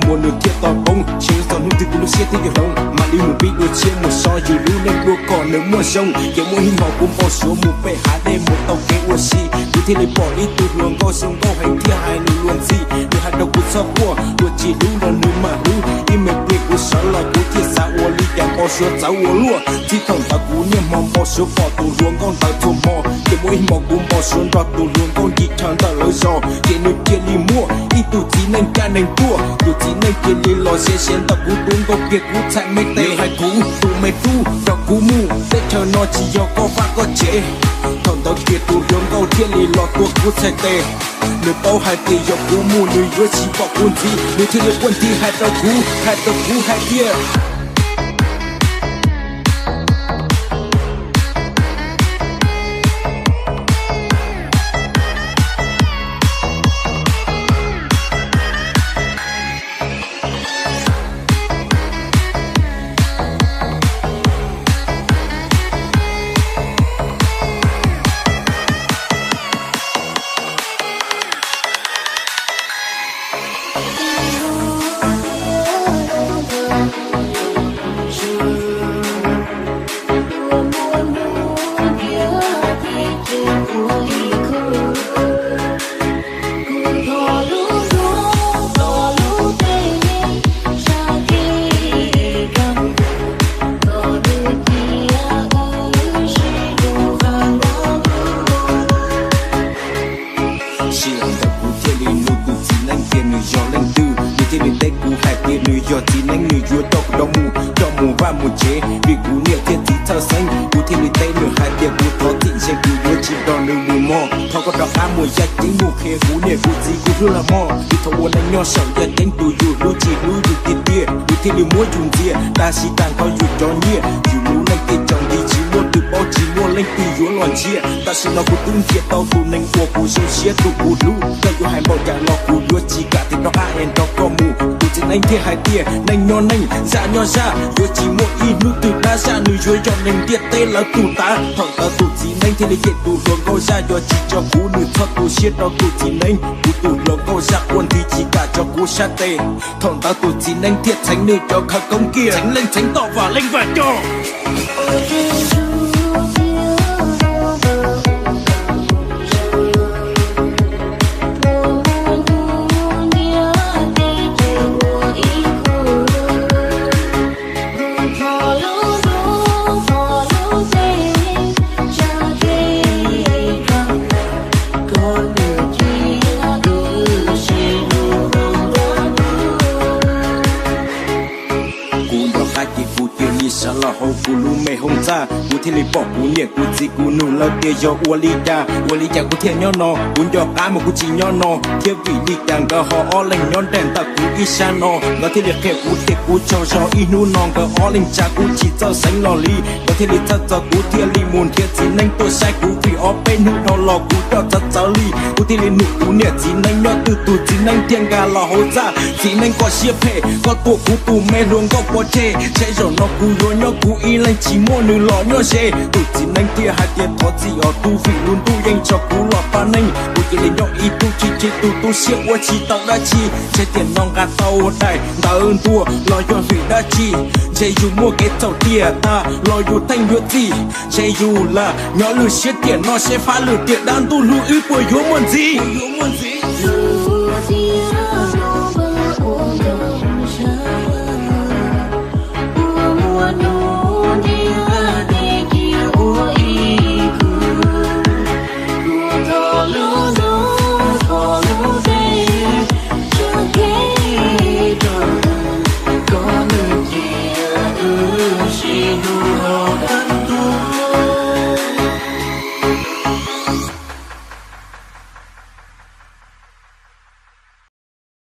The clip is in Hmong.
uas nws thiaj tau poob. Tsis txog hnub twg kuv lub siab thiaj yuav hloov, mam li mus pib dua tshiab mus so yus lub neej dua kom nws muaj zoo. Ces muaj ib hmos kuv npau suav mus pem hav dej mus tau kev ua si, kuv thiaj li pom ib tug hluas nkauj zoo nkauj heev thiab hais lus luag ntxhi. Nws hais rau kuv txhob quaj, luag tsis hlub los nws mam hlub. Ib me pliag kuv sawv los kuv thiaj xav ua li cas npau suav txawv ua luaj. Txij thaum ntawd kuv niaj hmo npau suav pom tus hluas nkauj ntawd txhua hmo. Ces muaj ib hmos kuv npau suav nrog tus hluas nkauj nce chaw ntawm lawv zos, ces nws cia li muaj ib tug txiv neej caj neeg tuaj. Tus txiv neej cia li los ze ze ntawm kuv tus nkauj kiag kuv txhais me tes, hais kuv tus me tub, rau kuv mus, teb chaws no tsis yog koj vaj koj tsev. Thaum ntawd kiag tus hluas nkauj thiaj li los tua kuv txhais tes. Nws paub hais tias yog kuv mus nws yuav tsis pom kuv ntxiv, nws thiaj li quaj nthi hais rau kuv, hais rau kuv hais tias Sij hawm ntawd kuv thiaj li nug tus txiv neeb tias nws yog leej twg, nws thiaj li teb kuv hais tias nws yog txiv neeb, nws yuav coj kuv rov mus, coj mus vaj mus tsev, vim kuv niam thiab txiv txhawj xeeb. Kuv thiaj li teb nws hais tias kuv thov txim ze, kuv yuav tsis nrog nws mus mog, thov koj rov qab mus yaj ceeb mus qhia kuv niam kuv txiv kuv hlub los mog. Vim thaum ua neej nyob saum yaj ceeb tus yus hlub tsis hlub yus tiag tiag, yus thiaj li muab yus ntxias, tab sis tag nrho yus cov nyiaj, yus lub neej thiaj tsaus nti, tsis muaj twg paub, tsis muaj leej twg yuav los ntsia. Tam sim no kuv twb ntsia tau tus neeg uas kuv zoo siab, tus kuv hlub, koj yuav hais npaum cas los kuv yuav tsis kam tig rov qab es nrog koj mus. Tus txiv neeb thiaj hais tias neej nyob neej, zaj nyob zaj, yuav tsis muaj ib hnub twg dab zaj, nws yuav yog neeg ntiaj teb lawv tus tav. Thaum ntawd tus txiv neeb thiaj li cem tus hluas nkauj zaj, yog tsis tso kuv nws txhob tu siab rau tus txiv neeb, kuv tus hluas nkauj zaj quaj nthi tsis kam tso kuv sab tes. Thaum ntawd tus txiv neeb thiaj txheev nws cov khawv koob kiag, txheev leej txheev toj vam leej vam coj. Kuv nco qab ces kuv cia li sawv los hauv kuv lub me hoob txaj, kuv thiaj li pom kuv niam kuv txiv, kuv nug lawv tias yog ua li cas, ua li cas kuv thiaj nyob no. Kuv nco qab mas kuv tsis nyob no thiab, vim li cas nkawd ho ob leeg nyob nraim ntawm kuv ib sab no. Nkawd thiaj li qhia kuv tias kuv tsaug zog ib hnub no, nkawd ob leeg tsa kuv tsis txawj xeeb los li. Nkawd thiaj li txhawj txog kuv thiaj li mus nrhiav txiv neeb tuaj saib kuv, vim ob peb hnub dhau los kuv coj txawv txawv li. Kuv thiaj li nug kuv niam txiv neeb nyob twg, tus txiv neeb thiaj nkag los hauv txaj. Txiv neeb koj siab phem, koj tua kuv tus me hluas nkauj pov tseg, ntshe zaum no kuv yuav nyob kuv ib leeg tsis muaj nws los nyob ze. Tus txiv neeb thiaj hais tias thov txim os tub, vim lub ntuj yeej tso kuv los pab neej. Kuv cia li nyob ib tug chim chim tus tu siab ua tsis tau dab tsi, ntshe tiam no nqa tau daim ntawv ntuas los yog vim dab tsi. Ntshe yus muaj kev txhaum tiam tag los yus theej yuav txim, ntshe yus lam nyob lwm siab tiam no seb fab lwm tiam dab ntuj hlub wb puas yuav muaj ntxiv.